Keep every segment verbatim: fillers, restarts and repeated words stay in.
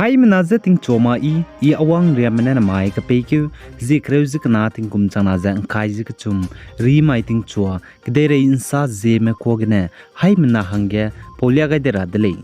Haimena je tingchua ma i, i awang riamme ne namai kepeikeu, zie kereu ze kena tingkum changna ze ngkai ze kechum, rimai tingchua, kedeirei nsa zieme kuâ gene, haimena hangge paulia gai de ra de lei.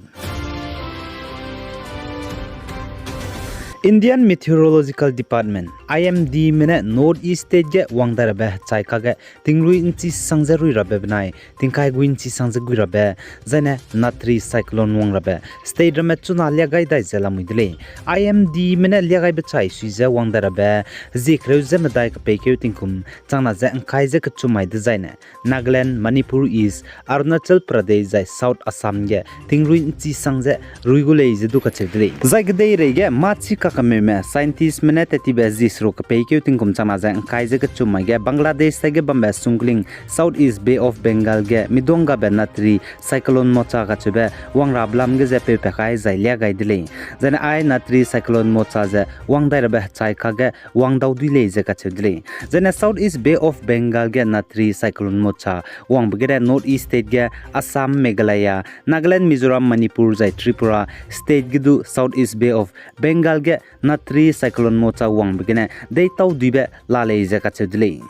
Indian Meteorological Department, I M D me ne North East State ge wang dai rabe hechai kage tingrui nchi sang ze rui rabe benai tingkai gui nchi sang ze gui rabe, zaine natri cyclone wang rabe state ramme chuna lia gai dai ze lamui de lei. I M D me ne lia gaibe chai sui ze wang dai rabe, zie kereu ze medai kepeikeu tingkum changna ze ngkai ze kechum mai dezaine, Nagaland, Manipur East, Arunachal Pradesh zai South Assam ge tingrui nchi sang ze rui gu lei ze du kacheu de lei. Zai kedeirei ge mâ chi kakemeume scientist me ne tettibe zie seruk kepeikeu tingkum changna ze ngkai ze kechum mai ge Bangladesh taige bambe sungkling South East Bay of Bengal ge midonggabe natri cyclone Mocha kacheube wang rabe lam ge ze peupat kai zai lia gai de lei. Zaine ai natri cyclone Mocha ze wang dai rabe hechai kage wang dau dui lei ze kacheu de lei. Zaine South East Bay of Bengal ge natri cyclone Mocha wangbe gene North East State ge Assam, Meghalaya, Nagaland, Mizoram, Manipur zai Tripura State ge du South East Bay of Bengal ge natri cyclone Mocha wangbe gene deitau duibe la lei ze kacheu de lei.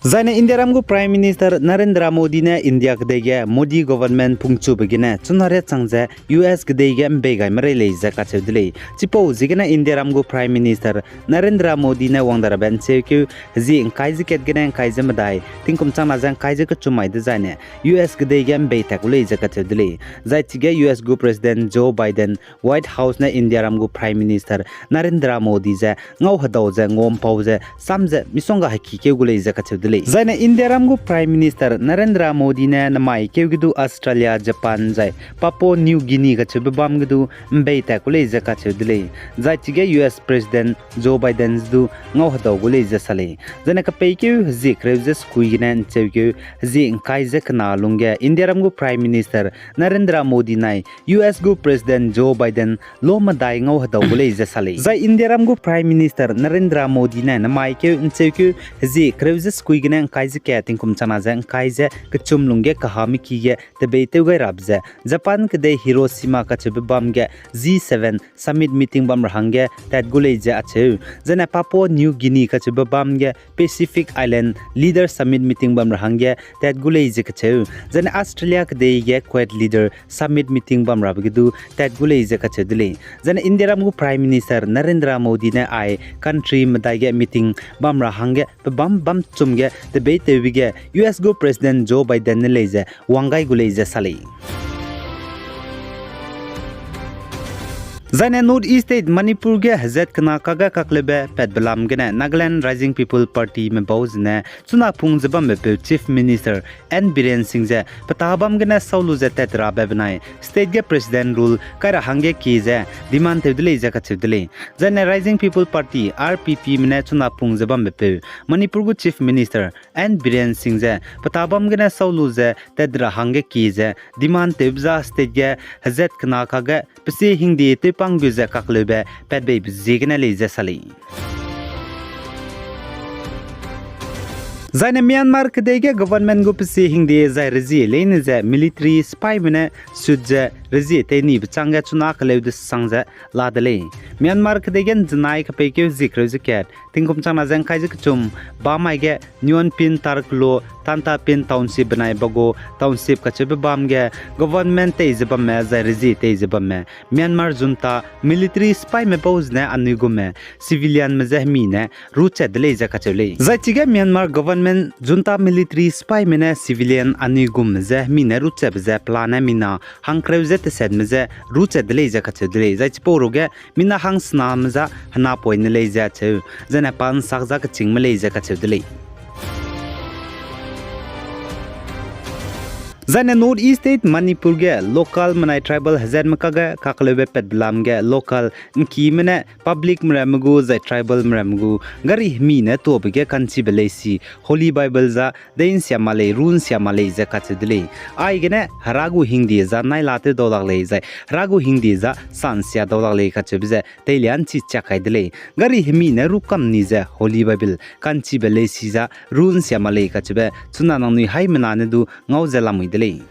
Zaine Indiaram gu Prime Minister Narendra Modi ne India kedei ge Modi government pungchube gene chuna riachang ze U S kedei ge mbei gai merei lei ze kacheu de lei. Chipau ziegene Indiaram gu Prime Minister Narendra Modi ne wang dai rabe ncheukeu hezie ngkai ze kat gene ngkai ze medai tingkum changna ze ngkai ze kechum mai dezaine U S kedei ge mbei tat gu lei ze kacheu de lei. Zai chige U S gu President Joe Biden White House ne Indiaram gu Prime Minister Narendra Modi ze ngau hedau ze nguampau ze sam ze misongga hekikeu gu lei ze kacheu de lei. Zaine Indiaram gu Prime Minister Narendra Modi ne namai keu ge du Australia, Japan zai Papua New Guinea kacheube bam ge du mbei tat gu lei ze kacheu de lei. Zai chige U S President Joe Biden du ngau hedau gu lei ze sa lei. Zaine kepeikeu hezie kereu ze sekui gene ncheukeu hezie ngkai ze kena lungge Indiaram gu Prime Minister Narendra Modi nai U S gu President Joe Biden lo medai ngau hedau gu lei ze sa lei. Zai Indiaram gu Prime Minister Narendra Modi ne namai keu ncheukeu hezie kereu ze sekui gene ngkai ze ka tingkum changna ze ngkai ze kechum lungge kahameki ge tebeitew gai rabe ze Japan kedei Hiroshima kacheube bam ge G seven Summit Meeting bam ra hangge tat gu lei ze acheu. Zaine Papua New Guinea kacheube bam ge Pacific Island Leaders Summit Meeting bam ra hangge tat gu lei ze kacheu. Zaine Australia kedei ge Quad Leaders Summit Meeting bam rabe ge du tat gu lei ze kacheu de lei. Zaine Indiaram gu Prime Minister Narendra Modi ne ai country medai ge meeting bam ra hangge pebâm bam chum ge tebeitewbe ge U S gu President Joe Biden ne lei ze wang gai gu lei ze sa lei. Zaine North East State Manipur ge hezat kena kage kakleube patbe lam gene Nagaland Rising People Partyme bau zene chuna pung ze bambepeu Chief Minister N Biren Singh ze petâ bam gene sau lu ze tat rabe benai state ge President rule kai ra hangge kie ze demand tew de lei ze kacheu de lei. Zaine Rising People Party, R P Pme ne chuna pung ze bambepeu Manipur gu Chief Minister N Biren Singh ze petâ bam gene sau lu ze tat ra hangge kie ze demand tewbe za state ge hezat kena kage pesie hingde tewpang gu ze kakleube patbeibe ziegene lei ze sa lei. Zaine Myanmar kedei ge government gu pesie hingde zai rezie leine ze military sipaîme ne sut ze rezie teinibe chângge chuna keleu desang ze la de lei. Myanmar kedei ge nzenai kepeikeu zie kereu ze kat tingkum changna ze ngkai ze kechum bam mai ge Nyon Pin Tarklo, Tanta Pin Township benai Bago Township kacheube bam ge government tei ze bamme zai rezie tei ze bamme Myanmar junta military sipaîme bau zene anui gumme civilianme je hemi ne ruchat de lei ze kacheu lei. Zai chige Myanmar government junta military sipaîme ne civilian anui gumme je hemi ne ruchatbe ze pelane mina hangkereu ze tesetme je ruchat de lei ze kacheu de lei. Zai chipau ruge mina hangsename za henapoine lei ze acheu, zaine pa nsak za kechîngme lei ze kacheu de lei. Zaine North East State Manipur ge local menai tribal hezatme kage kakleube patbe lam ge local nkime ne publicme ramme gu zai tribalme ramme gu gari hemi ne tuabe ge ka'nchibe leisi Holy Bible za dei nsia ma lei, ru nsia ma lei ze kacheu de lei. Aigene hera gu hingde za nai la tew dau lak lei zai hera gu hingde za sa nsia dau lak lei kacheube ze teilia nchi chiak kai de lei. Gari hemi ne ru kam ni ze Holy Bible ka'nchibe leisi za ru nsia ma lei kacheube chuna nangnui haimena ne du ngau ze lamui de lei.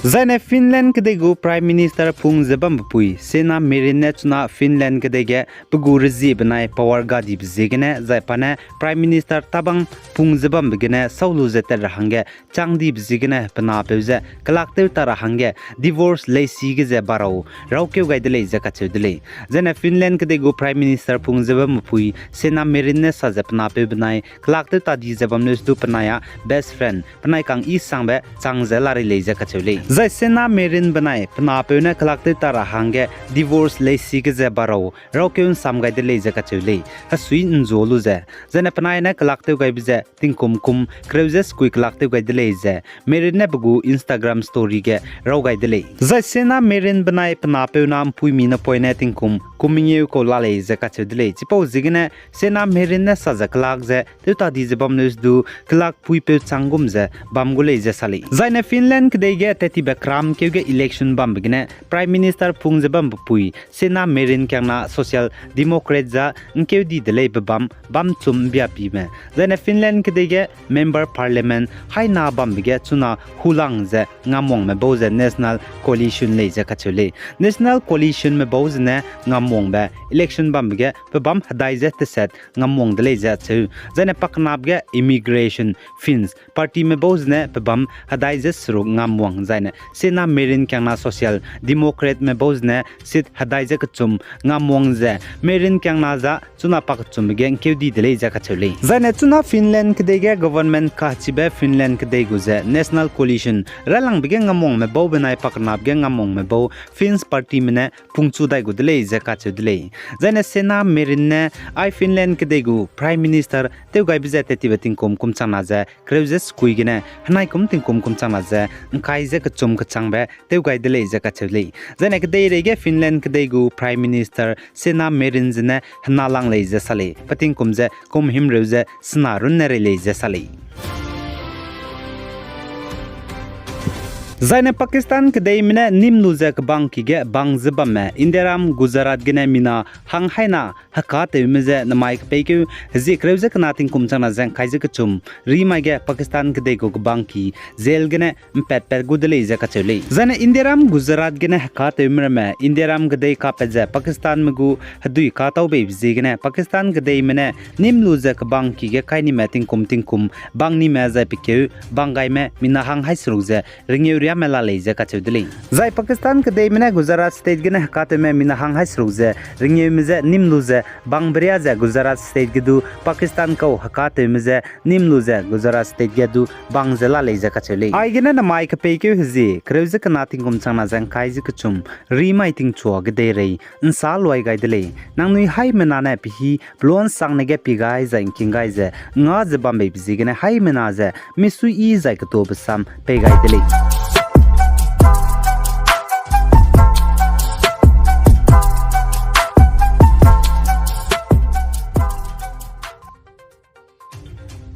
Zaine Finland kedei gu Prime Minister pung ze bambe pui Sanna Marin ne chuna Finland kedei ge pe gu rezie benai power gadibe ziegene zai pa ne Prime Minister tabang pung ze bambe gene sau lu ze tat ra hangge chang dibe ziegene pe napeu ze kelak tew ta ra hangge divorce leisi ge ze barau raukeu gai de lei ze kacheu de lei. Zaine Finland kedei gu Prime Minister pung ze bambe pui Sanna Marin ne sa ze pe napeu benai kelak tew ta di ze bam leu du penai a best friend, penai kang i sangbe chang ze la rei lei ze kacheu lei. Zai Sanna Marin benai pe napeu ne kelak tew ta ra hangge divorce leisi ge ze barau raukeu nsam gai de lei ze kacheu lei. Hesui nzua lu ze, zaine penai ne kelak tew gaibe ze tingkum kum kereu ze sekui kelak tew gai de lei ze Marin ne pe gu Instagram story ge rau gai de lei. Zai Sanna Marin benai pe napeu na mpuimi napoine tingkum kum mengeu kau la lei ze kacheu de lei. Chipau ziegene Sanna Marin ne sa ze kelak ze tew ta di ze bam leu du kelak puipeu chang gum ze bam gu lei ze sa lei. Zaine Finland kedei ge tat tibe kram keu ge election bambe gene Prime Minister pung ze bambe pui Sanna Marin kiangna Social Democrat za nkeu di de lei be bam bam chum mbiapime. Zaine Finland kedei ge Member Parliament haina bambe ge chuna hulang ze ngamwangme bau ze National Coalition lei ze kacheu lei. National Coalitionme bau zene ngamwangbe election bambe ge pe bam hedai ze teset ngamwang de lei ze acheu. Zaine pakenap ge Immigration, Finns Partyme bau zene pe bam hedai ze seruk ngamwang zaine Sanna Marin kiangna Social Democratme bau zene seat hedai ze kechum ngamwang ze Marin kiangna za chuna pakechumbe ge nkeu di de lei ze kacheu lei. Zaine chuna Finland kedei ge government kachibe Finland kedei gu ze National Coalition railangbe ge ngamwangme bau benai pakenap ge ngamwangme bau Finns Partyme ne pungchu dai gu de lei ze kacheu de lei. Zaine Sanna Marin ne ai Finland kedei gu Prime Minister tew gaibe ze tat tibe tingkum kum changna ze kereu ze sekui gene henai kum tingkum kum changna ze ngkai ze kechum kechangbe tew gai de lei ze kacheu lei. Zaine kedeirei ge Finland kedei gu Prime Minister Sanna Marin zene hena lang lei ze sa lei. Pe tingkum ze kum himreu ze sena runne rei lei ze sa lei. Zaine Pakistan kedeime ne nîm lu ze kebangki ge bang ze bamme Indiaram Gujarat gene mina hang haina hekatewme ze namai kepeikeu hezie kereu ze kena tingkum changna ze ngkai ze kechum rimai ge Pakistan kedei gu kebangki jail gene mpatpat gu de lei ze kacheu lei. Zaine Indiaram Gujarat gene hekatewme ramme Indiaram kedei kapat ze Pakistanme gu hedui kataubeibe ziegene Pakistan kedeime ne nîm lu ze kebangki ge kainime tingkum tingkum bang nime zai pekeu bang gaime mina hang hai seruk ze rengeu riame la lei ze kacheu de lei. Zai Pakistan kedeime ne Gujarat State gene hekatewme mina hang hai seruk ze rengeume je nîm lu ze bang beria ze Gujarat State ge du Pakistan kau hekatewme je nîm lu ze Gujarat State ge du bang ze la lei ze kacheu lei. Aigene namai kepeikeu hezie kereu ze kena tingkum changna ze ngkai ze kechum rimai tingchua kedeirei nsa luai gai de lei. Nangnui haimena ne pehi peluansangne ge pie gai zai ngking gai ze nga ze bambeibe ziegene haimena ze misuiyi zai ketuabe sam pei gai de lei.